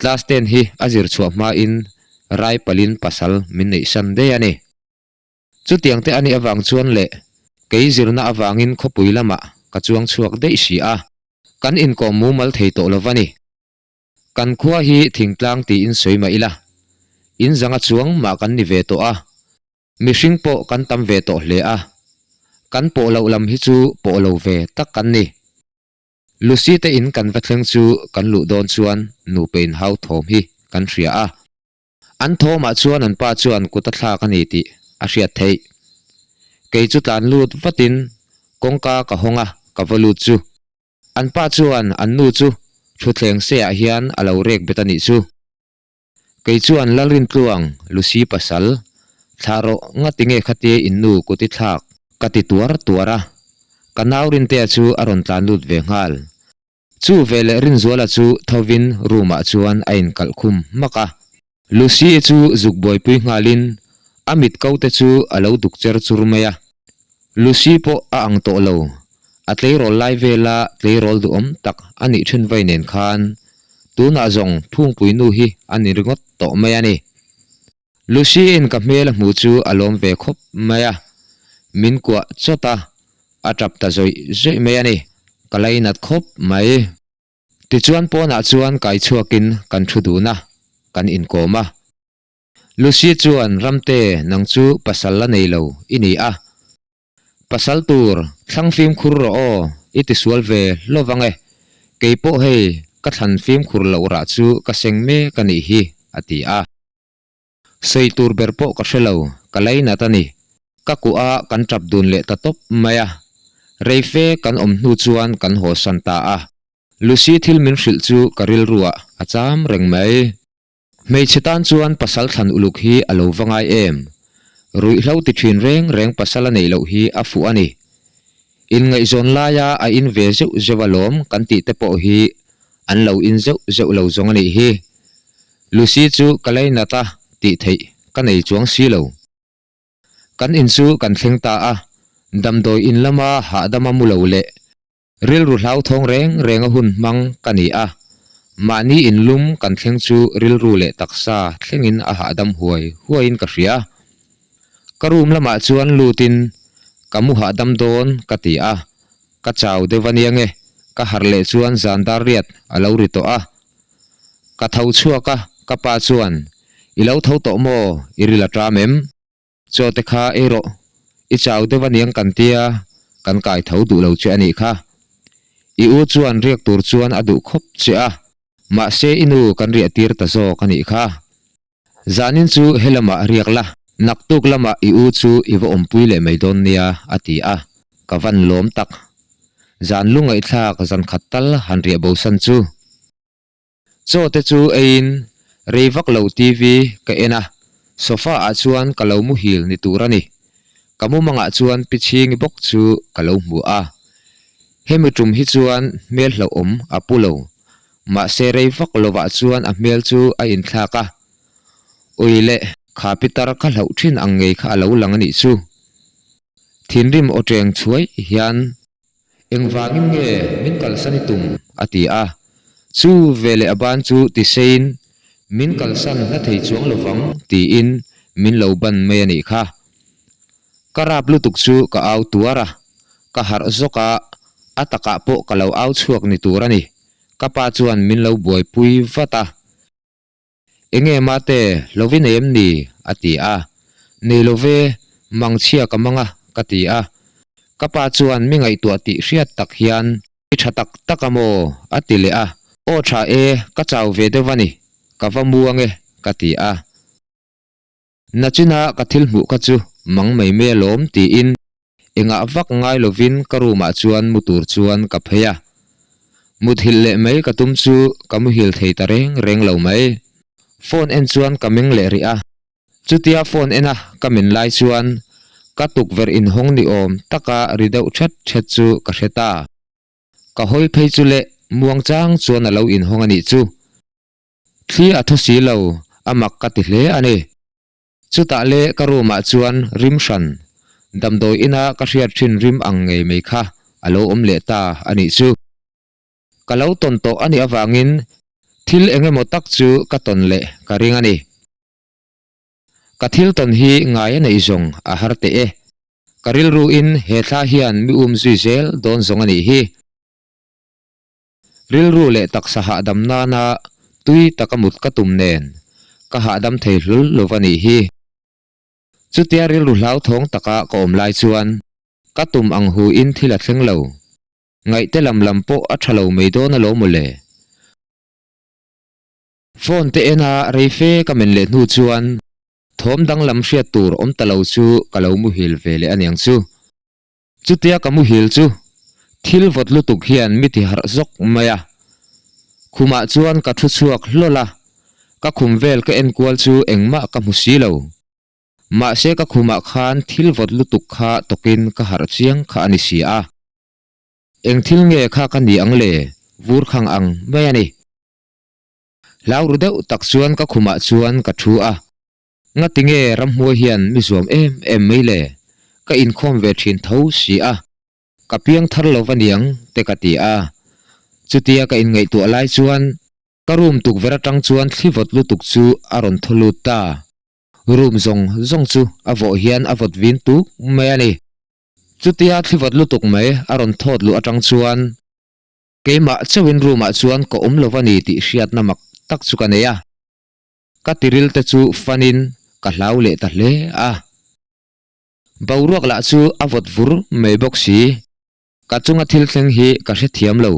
Class ten hi a zir chhuah hmain rai palin pasal min neih san daih a ni. Chutiang te a nih avang chuan leh kei zirna avangin khawpui lamah ka chuang chhuak daih si a, kan inkawm mumal thei tawh lo va ni. Kan khua hi thingtlang tiin sawi mah ila, in zanga chuang mah kan ni ve tawh a, mihring pawh kan tam ve tawh hle a, kan pawh loh lam hi chu pawh lo ve tak kan ni. Lucy te in kan va thleng chu kan luh dawn chuan nupa inhau thawm hi kan hria a. An thawmah chuan an pa chuan kut a thlak a ni tih a hriat theih. Kei chu tlan lut vatin kawngka ka hawng a, ka va lut chu. An pa chuan an nu chu thutthleng seiah hian a lo rek bet a nih chu. Kei chuan Lalrintluang, Lucy pasal, thlah rawh ngati nge khatia in nu kut i thlak? Ka ti tuar tuar a, ka nau Rintea chu a rawn tlan lut ve nghal. Chu veleh Rinzuala chu thovin room ah chuan a inkalh khum hmak a. Lucy-i chu zuk buaipui nghalin a mit ko te chu a lo duk cher chur mai a. Lucy pawh a ang tawh lo, a tleirawl lai vela tleirawl duhawm tak a nih then vai nen khan tunah zawng phungpui nu hi a ni ringawt tawh mai a ni. Lucy-in ka hmel a hmuh chu a lawm ve khawp mai a, min kuah chawt a, a tap ta zawih zawih mai a ni, ka lainat khawp mai. Tichuan pawnah chuan kai chhuakin kan thu dun a, kan inkawm a. Lucy chuan Ramte nang chu pasal la nei lo i ni a, pasal tur thlang fimkhur rawh aw i ti sual ve hlawv ang e, kei pawh hei ka thlan fimkhur loh rah chu ka seng mek a nih hi a ti a. Sawi tur ber pawh ka hre lo, ka lainat a ni. Ka kuh a kan tap dun leh ta tawp mai a. Reife kan awm hnu chuan kan haw san ta a. Lucy thil min hrilh chu ka rilruah a cham reng mai. Hmeichhe tan chuan pasal thlan uluk hi a lo va ngai em? Ruihhlo ti thin reng reng pasal a neih loh hi a fuh a ni. Inngaihzawn laia a in ve zeuh zeuh alawm kan tih te pawh hi an lo in zeuh zeuh lo zawng a nih hi. Lucy chu ka lainat a tih theih ka nei chuang si lo. Kan in chu kan thleng ta a, damdawi in lama hahdama mu lo leh rilru hlauthawng reng reng a hun hmang ka ni a, mahni in lum kan thleng chu rilru leh taksa thlengin a hahdam huai huaiin ka hria. Ka room lamah chuan lutin ka mu hahdam dawn ka ti a, ka chau deuh a nia nge, ka harh leh chuan zan dar riat a lo ri tawh a. Ka tho chhuak a, ka pa chuan, I lo tho tawh maw? I ril a ṭam em? Chaw te kha ei rawh, i chau deuh a niang kan tia, kan kai tho duh lo che a nih kha. I u chuan riak tur chuan a duh khawp che a, mahse i nu kan riah tir ta zawk a nih kha. Zanin chu he lamah riak la, naktuk lamah i u chu i va awmpui leh mai dawn nia, a ti a, ka van lawm tak. Zan lu ngaihthlak zan khat tal han riah bosan chu. Chaw te chu eiin rei vak lo TV ka en a, sofa ah chuan ka lo muhil ni tur a ni. Ka mumangah chuan pi chhingi bawk chu ka lo hmu a. Hemi tum hi chuan hmel hlauhawm a pu lo. Mahse rei vak lovah chuan a hmel chu a inthlak a. Ui leh kha pitar ka hlauh thin ang ngei kha a lo lang a nih chu. Thinrim aw teng chhuai hian. Engvangin nge min kalsan i tum? a ti a. Chu veleh a ban chu ti seiin, Min kalsan hla thei chuang lovang tiin min lo ban mai a nih kha. Ka rap lutuk chu ka au tuar a, ka harh zawk a, a takah pawh ka lo au chhuak ni tur a ni. Ka pa chuan min lo buaipui vat a. Enge mate, lo i nei em ni? a ti a. Nei lo ve, mangchhia ka mang a, ka ti a. Ka pa chuan mi ngaihtuah tih hriat tak hian, I tha tak tak a maw? a ti leh a. Aw tha e, ka chau ve deuh a ni, ka va mu ange, ka ti a. Nachina ka thil hmuh kha chu mang mai mai alawm tiin engah vak ngai lovin ka room ah chuan mu tur chuan ka phei a. Muthilh leh mai ka tum chu ka muhil thei ta reng reng lo mai. Phone en chuan ka meng leh rih a. Chutia phone en a ka men lai chuan ka tukverh inhawng ni awm taka ri deuh thet thet chu ka hre ta. Ka hawi phei chu leh muangchang chuan a lo inhawng a nih chu. Thli a thaw si lo, a mak ka ti hle a ni. Chutah le ka room ah chuan rim hran, damdawi ina ka hriat thin rim ang ngei mai kha a lo awm leh ta a nih chu. Ka lo tawn tawh a nih avangin thil eng emaw tak chu ka tawn leh ka ring a ni. Ka thil tawn hi ngai a neih zawng a har teh e. Ka rilru in he thla hian mi um zui zel dawn zawng a nih hi. Rilru leh taksa hahdam nana tui taka mut ka tum nen ka hahdam thei hlul lo va nih hi. Chutia rilru hlauthawng taka ka awm lai chuan ka tum ang hu in thil a thleng lo. Ngaihte lam lam pawh a tha lo mai dawn alawm mawle. Phone te ena rei fe ka men leh hnu chuan. Thawm danglam hriat tur awm ta lo chu ka lo muhil ve leh aniang chu. Chutia ka muhil chu thil vawt lutuk hian mi ti harh zawk mai a. Khumah chuan ka thu chhuak hlawl a, ka khum vel ka enkual chu engmah ka hmu si lo. Mahse ka khumah khan thil vawt lutuk kha tawkin ka harh chiang kha a ni si a. Eng thil nge kha ka ni ang le? Vur khang ang mai a ni. Hlau ru deuh tak chuan ka khumah chuan ka thu a. Ngati nge ramhmuai hian mi zuam em em mai le? Ka inkhawm ve thin tho si a. Ka piang thar lo va niang te ka ti a. Chutia ka inngaihtuah lai chuan ka room tukverh atang chuan thli vawt lutuk chu a rawn thaw lut ta. Room zawng zawng chu a vawh hian a vawt vin tuk mai a ni. Chutia thli vawt lutuk mai a rawn thawt luh atang chuan keimah chauhin room ah chuan ka awm lo va ni tih hriatna mak tak chu ka nei a. Ka tiril te chu fanin ka hlau leh ta hle a. Boruak lah chu a vawt vur mai bawk si. Ka chunga thil thleng hi ka hrethiam lo.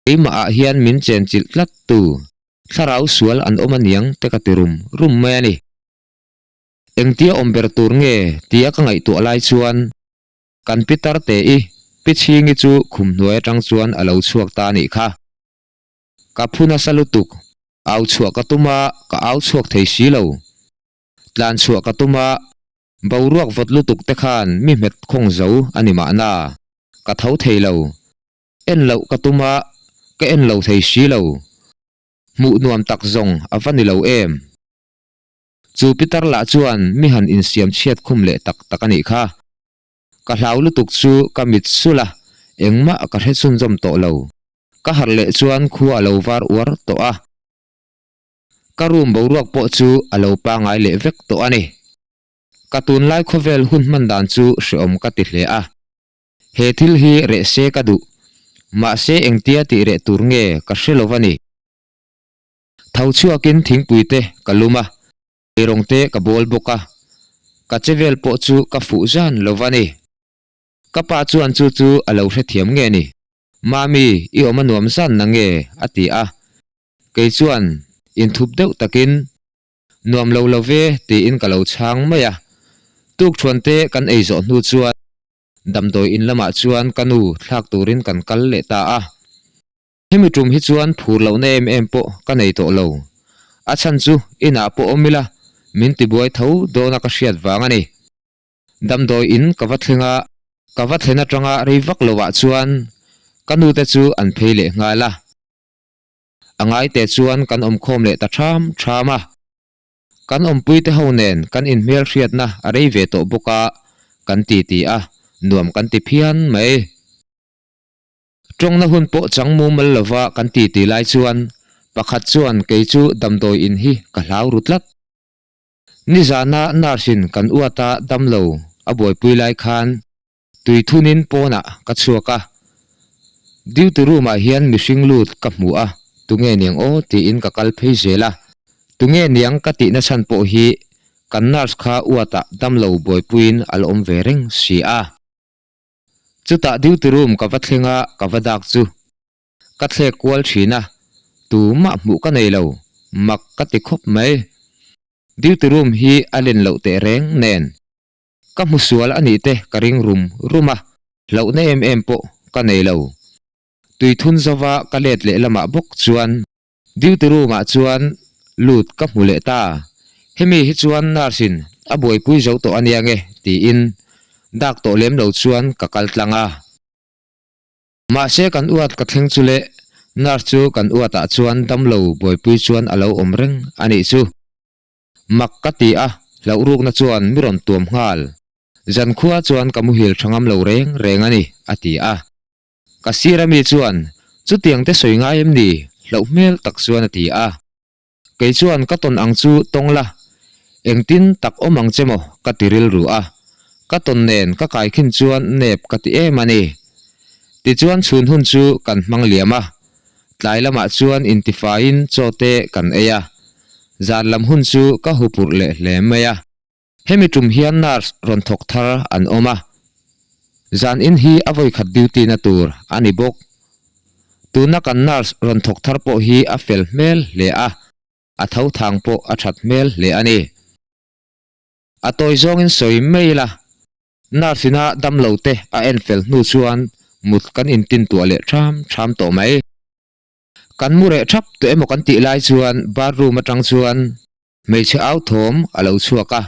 Keimah ah hian min chenchilh tlat tu thlarau sual an awm aniang te ka ti rum rum mai a ni. Engtia awm ber tur nge tia ka ngaihtuah lai chuan kan pi tarte i pi chhingi chu khum hnuai atang chuan a lo chhuak ta anih kha. Ka phu nasa lutuk, au chhuah ka tum a, ka au chhuak thei si lo. Tlan chhuah ka tum a, boruak vawt lutuk te khan mi hmet khawng zo a ni mahna, ka tho thei lo. En loh ka tum a, ka en lo thei si lo. Hmuh nuam tak zawng a va ni lo em. Chu Peter lah chuan mi han insiam chhiat khum leh tak tak a nih kha. Ka hlau lutuk chu ka mit sulh a, engmah ka hre chhunzawm tawh lo. Ka harh leh chuan khua a lo var uar tawh a. Ka room boruak pawh chu a lo pangai leh vek tawh a ni. Ka tunlai khawvel hun hman dan chu hreawm ka ti hle a. He thil hi reh se ka duh. Mahse engtia tih reh tur nge ka hre lo va ni. Tho chhuakin thingpui te ka lum a, eirawng te ka bawl bawk a. Ka che vel pawh chu ka fuh zan lo va ni. Ka pa chuan chu chu a lo hrethiam nge ni. Mami, i awm a nuam zan na nge? a ti a. Kei chuan inthup deuh takin, Nuam lo lo ve, tiin ka lo chhang mai a. Tukthuan te kan ei zawh hnu chuan damdawi in lamah chuan ka nu thlak turin kan kal leh ta a. Hemi tum hi chuan phur lohna em em pawh ka nei tawh lo. A chhan chu inah pawh awm ila min tibuai tho dawna ka hriat vang a ni. Damdawi in ka va thleng a, ka va thlen atanga rei vak lovah chuan ka nute chu an phei leh nghal a. A ngaite chuan kan awmkhawm leh ta ṭham ṭham a. Kan awmpuite ho nen kan inhmelhriatna a rei ve tawh bawk a, kan titi a, nuam kan ti phian mai. Tawngna hun pawh chang mumal lova kan titi lai chuan pakhat chuan kei chu damdawi in hi ka hlau ru tlat. Nizana nurse in kan uat a damlo a buaipui lai khan tui thunin pawnah ka chhuak a, duty room ah hian mihring lut ka hmu a, tunge niang aw tiin ka kal phei zel a, tunge niang ka tihna chhan pawh hi kan nurse kha uat ah damlo buaipuiin a la awm ve reng si a. Chutah duty room ka va thleng a, ka va dak chu ka thlek kual thin a, tumah hmuh ka nei lo, mak ka ti khawp mai. Duty room hi a len loh teh reng nen ka hmu sual a nih te ka ring rum rum a, hlauhna em em pawh ka nei lo. Tui thun zova ka let leh lamah bawk chuan Duty room ah chuan lut ka hmu leh ta, hemi hi chuan nurse in a buaipui zo tawh ania nge tiin dak tawh lem lo chuan ka kal tlang a. Mahse kan uat ka thleng chu le, nurse chu kan uat ah chuan damlo buaipui chuan a lo awm reng a nih chu. Mak ka ti a, hlauh rukna chuan mi rawn tuam nghal. Zankhua chuan ka muhil tha ngam lo reng reng a ni, a ti a. Ka sir ami chuan, Chutiang te sawi ngai em ni? hlauh hmel tak chuan a ti a. Kei chuan ka tawn ang chu tawng la, engtin tak awm ang che maw ka ti rilru a. Ka tawn nen ka kai khin chuan nep ka ti em a ni. Tichuan chhun hun chu kan hmang liam a. Tlai lamah chuan intifaiin chaw te kan ei a. Zan lam hun chu ka hupurh leh hle mai a. Hemi tum hian nurse rawn thawk thar an awm a, zan in hi a vawikhat duty na tur a ni bawk. Tuna kan nurse rawn thawk thar pawh hi a fel hmel hle a, a tho thang pawh a that hmel hle a ni. A tawi zawngin sawi mai ila, nurse ina damlo te a en fel hnu chuan mut kan intintuah leh ṭham ṭham tawh mai. Kan mu reh ṭhap tawh emaw kan tih lai chuan bathroom aṭang chuan hmeichhe au thawm a lo chhuak a,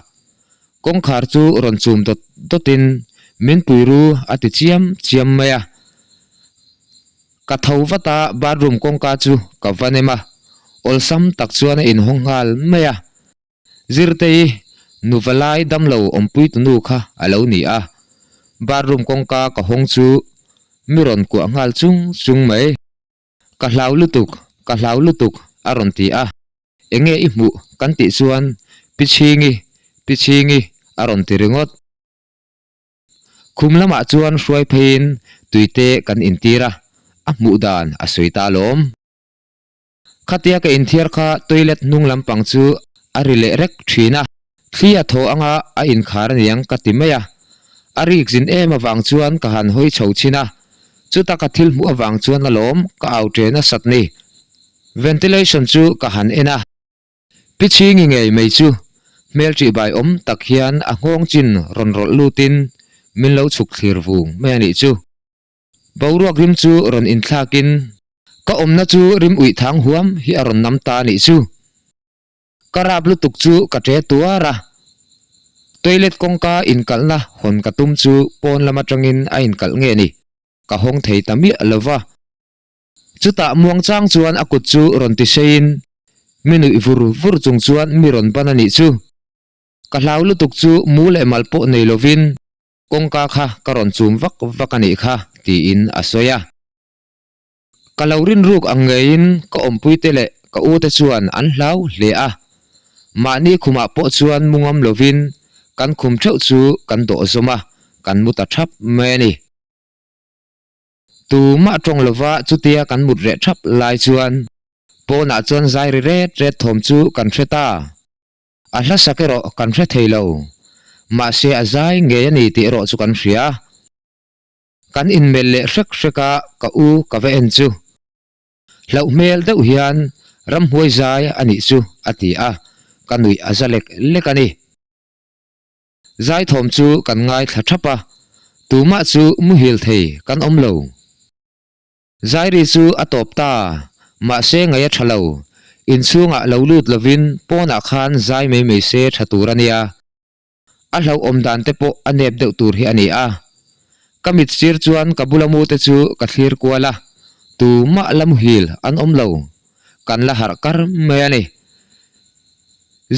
kawngkhar chu rawn chum dawt dawtin min pui ru a ti chiam chiam mai a. Ka tho vat a, bathroom kawngka chu ka va nem a, awlsam tak chuan a inhawng nghal mai a. Zirtei, nuva lai damlo awmpui tunu kha a lo ni a, bathroom kawngka ka hawng chu mi rawn kuah nghal chung chung mai. Ka hlau lutuk, ka hlau lutuk a rawn ti a, enge i hmuh kan tih chuan Pi Chhingi, Pi Chhingi a rawn ti ringawt. Khum lamah chuan hruai pheiin tuite kan intir a, a hmuh dan a sawi ta alawm. Khatia ka inthiar kha toilet hnung lampang chu a ri leh rek thin a, thli a thaw anga a inkhar aniang ka ti mai a. A rik zin em avang chuan ka han hawi chho chhin a, chuta ka thil hmuh avang chuan alawm ka au ṭe nasat ni. Ventilation chu ka han en a, Pi Chhingi ngei mai chu hmel ṭihbai awm tak hian a nghawng chin rawn rawlh lutin min lo chhuk thlir vung mai a nih chu. Boruak rim chu rawn inthlakin ka awmna chu rim uih thang huam hi a rawn nam ta a nih chu. Ka rap lutuk chu ka ṭe tuar a, toilet kawngka inkalhna hawn ka tum chu pawn lam aṭangin a inkalh nge ni, ka hawng thei ta miah lo va. Chutah muangchang chuan a kut chu rawn ti hreiin mi nuih vur vur chung chuan mi rawn ban a nih chu. Ka hlau lutuk chu mu leh mal pawh nei lovin kawngka kha ka rawn chum vak vak a nih kha tiin a sawi a. Ka lo rinruk ang ngeiin ka awmpuite leh ka ute chuan an hlau hle a. Mahni khumah pawh chuan mu ngam lovin kan khum theuh chu kan dawh zawm a, kan mu ta thap mai a ni. Tumah tawng lova chutia kan mut reh thap lai chuan pawnah chuan zai ri ret ret thawm chu kan hre ta. A hla sak erawh kan hre thei lo. Mahse a zai ngei a ni tih erawh chu kan hria. Kan inmelh leh hrek hrek a ka u ka va en chu. Hlauh hmel deuh hian ramhuai zai a nih chu a ti a, ka nuih a za lek lek a ni. Zai thawm chu kan ngaithla thap a, tumah chu muhil thei kan awm lo. Zairi chu a tawp ta, mahse ngaih a tha lo, inchhungah lo lut lovin pawnah khan zai mai mai se tha tur a nia. A hlauhawm dan te pawh a nep deuh tur hi a ni a. Ka mit sir chuan ka bula mu te chu ka thlir kual a, tumah la muhil an awm lo, kan la harh kar mai a ni.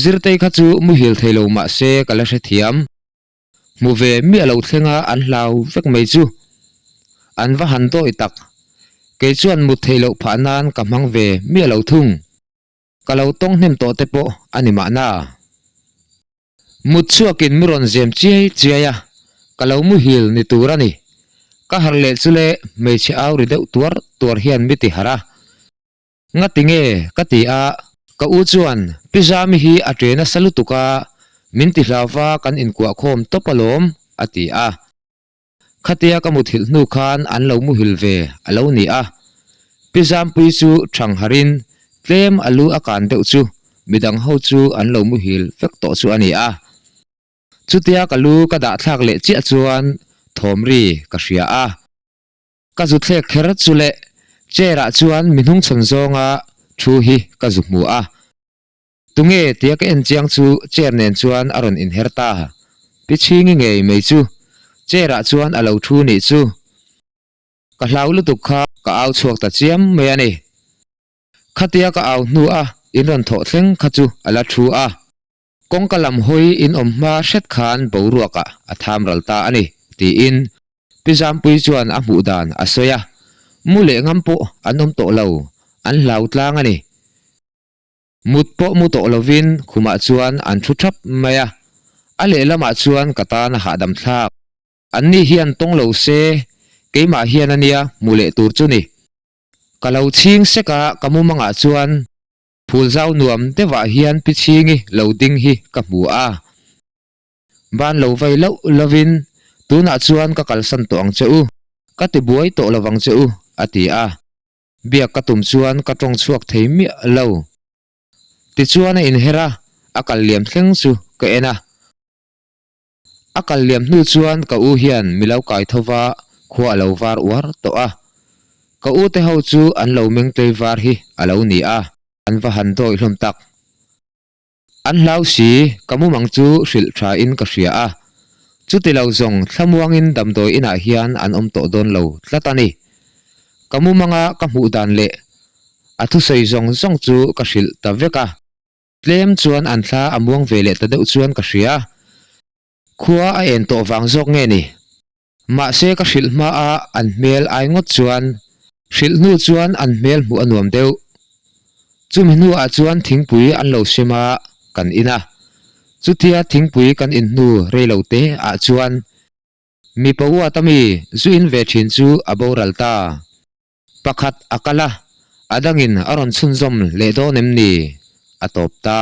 Zirtei kha chu muhil thei lo mah se ka la hrethiam. Hmu ve miah lo thlenga an hlau vek mai chu. An va han dawi tak. Kei chuan mut theih loh phah nan ka hmang ve miah lo thung. Ka lo tawng hnem tawh te pawh a ni mahna. Mut chhuakin mi rawn zem chiai chiai a, ka lo muhil ni tur a ni. Ka harh leh chu le hmeichhe au ri deuh tuar tuar hian mi ti harh a. Ngati nge? ka ti a, ka u chuan Pi Zami hi a ṭe nasa lutuk a, min ti hlau va kan inkuah khawm tawp alawm, a ti a. Khatia ka muthilh hnu khan an lo muhil ve a lo ni a. Pi Zampuii chu thang harin tlem a lu a kan deuh chu midang ho chu an lo muhil vek tawh chu a ni a. Chutia ka lu ka dah thlak leh chiah chuan thawm ri ka hria a. Ka zu thlek kher chu leh chair ah chuan mi hnungchhawn zawnga thu hi ka zu hmu a. Tunge tia ka en chiang chu chair nen chuan a rawn inher ta. Pi Chhingi ngei mai chu chair ah chuan a lo thu nih chu. Ka hlau lutuk kha ka au chhuak ta chiam mai a ni. Khatia ka au hnu a in rawn thawh thleng kha chu a la thu a. Kawngka lam hawi in awm hma hret khan boruakah a tham ral ta a ni, tiin Pi Zampuii chuan a hmuh dan a sawi a. Mu leh ngam pawh an awm tawh lo, an hlau tlang a ni. Mut pawh mu tawh lovin khumah chuan an thu thap mai a, a lehlamah chuan ka tan a hahdam thlak. Anni hian tawng lo se, keimah hian a nia hmu leh tur chu ni. Ka lo chhing sek a, ka mumangah chuan Phul zau nuam deuhah hian Pi Chhingi lo ding hi ka hmu a. Ban lo vai loh lovin, Tunah chuan ka kalsan tawh ang che u, ka ti buai tawh lovang che u, a ti a. Biak ka tum chuan ka tawng chhuak thei miah lo. Tichuan a inher a, a kal liam thleng chu ka en a. A kal liam hnu chuan ka u hian mi lo kai tho va, khua a lo var uar tawh a. Ka u te ho chu an lo meng tlei var hi a lo ni a, an va han dawi hlawm tak. An hlau si, ka mumang chu hrilh tha in ka hria a. Chuti lo zawng thlamuangin damdawi inah hian an awm tawh dawn lo tlat a ni. Ka mumanga ka hmuh dan leh a thusawi zawng zawng chu ka hrilh ta vek a. Tlem chuan an thla a muang ve leh ta deuh chuan ka hria. Khua a en tawh vang zawk nge ni? Mahse ka hrilh hma a an hmel ai ngawt chuan hrilh hnu chuan an hmel hmuh a nuam deuh. Chumi hnuah chuan thingpui an lo sem a kan in a. Chutia thingpui kan in hnu rei lo te ah chuan mipa uat a mi zu in ve thin chu a boral ta. Pakhat a kal a, a dangin a rawn chhunzawm leh dawn em ni? A tawp ta.